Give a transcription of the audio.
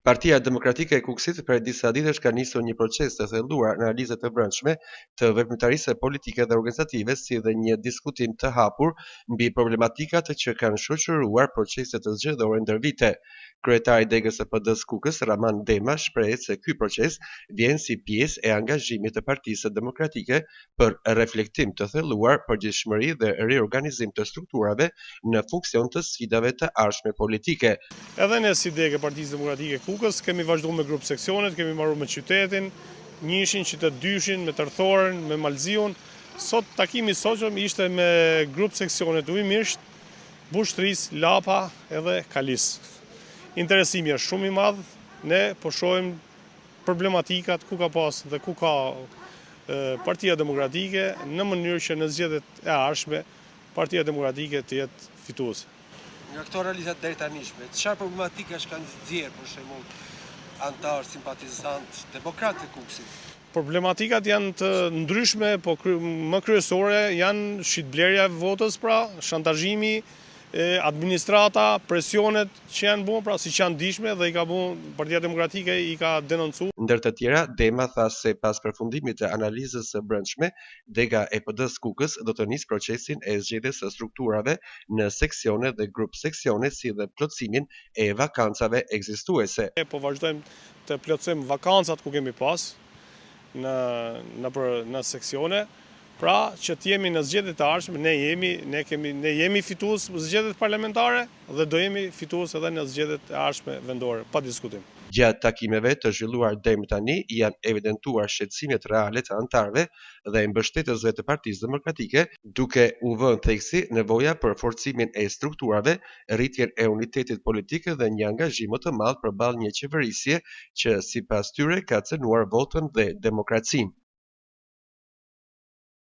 Partia Demokratike e Kukësit prej disa ditësh ka nisur një proces të thelluar analize të brendshme të veprimtarisë politike dhe organizative si dhe një diskutim të hapur mbi problematikat që kanë shoqëruar proceset zgjedhore ndër vite. Kryetari i degës së PD-së Kukës, Rrahman Dema shprehet se ky proces vjen si pjesë e angazhimit të Partisë Demokratike për reflektim të thelluar, përgjegjshmëri dhe riorganizim të strukturave në funksion të sfidave të ardhshme politike. Edhe ne si degë e Partisë Demokratike Kukës kemi vazhdu me grup seksionet, kemi maru me qytetin, njëshin, qytet dyshin, me Tërthoren, me Malziun. Sot takimi i sotshëm ishte me grup seksionet Ujmisht, Bushtrisë, Lapa edhe Kalis. Interesimi është shumë i madh, ne po shohim problematikat ku ka pas dhe ku ka Partia Demokratike në mënyrë që në zgjedhjet e ardhshme Partia Demokratike të jetë fituese. Nga këto analiza të deritanishme, çfarë problematikash kanë nxjerrë për shembull anëtarë simpatizantë demokratë të Kukësit? Problematikat janë të ndryshme, po më kryesore janë shitblerja e votës, pra shantazhimi, administrata, presionet që janë bo, pra siç janë dishme dhe i ka bo Partia Demokratike i ka denoncu. Ndër të tjera, Dema tha se pas përfundimit të analizës së brendshme, dega e PD-së Kukës do të nisë procesin e zgjedhjes së strukturave në seksione dhe grup-seksione si dhe plotësimin e vakancave ekzistuese. Ne po vazhdojmë të plotësojmë vakancat ku kemi pas në nëpër në seksione, Pra, që të jemi në zgjedhjet e ardhshme, ne jemi, ne kemi, ne jemi fitues në zgjedhjet parlamentare dhe do jemi fitues edhe në zgjedhjet e ardhshme vendore, pa diskutim. Gjatë takimeve të zhvilluar deri më tani janë evidentuar shqetësimet reale të anëtarëve dhe mbështetësve të Partisë Demokratike, duke u vënë theksi nevoja për forcimin e strukturave, rritjen e unitetit politik dhe një angazhim më të madh përballë një qeverisje që sipas tyre ka cenuar votën dhe demokracinë.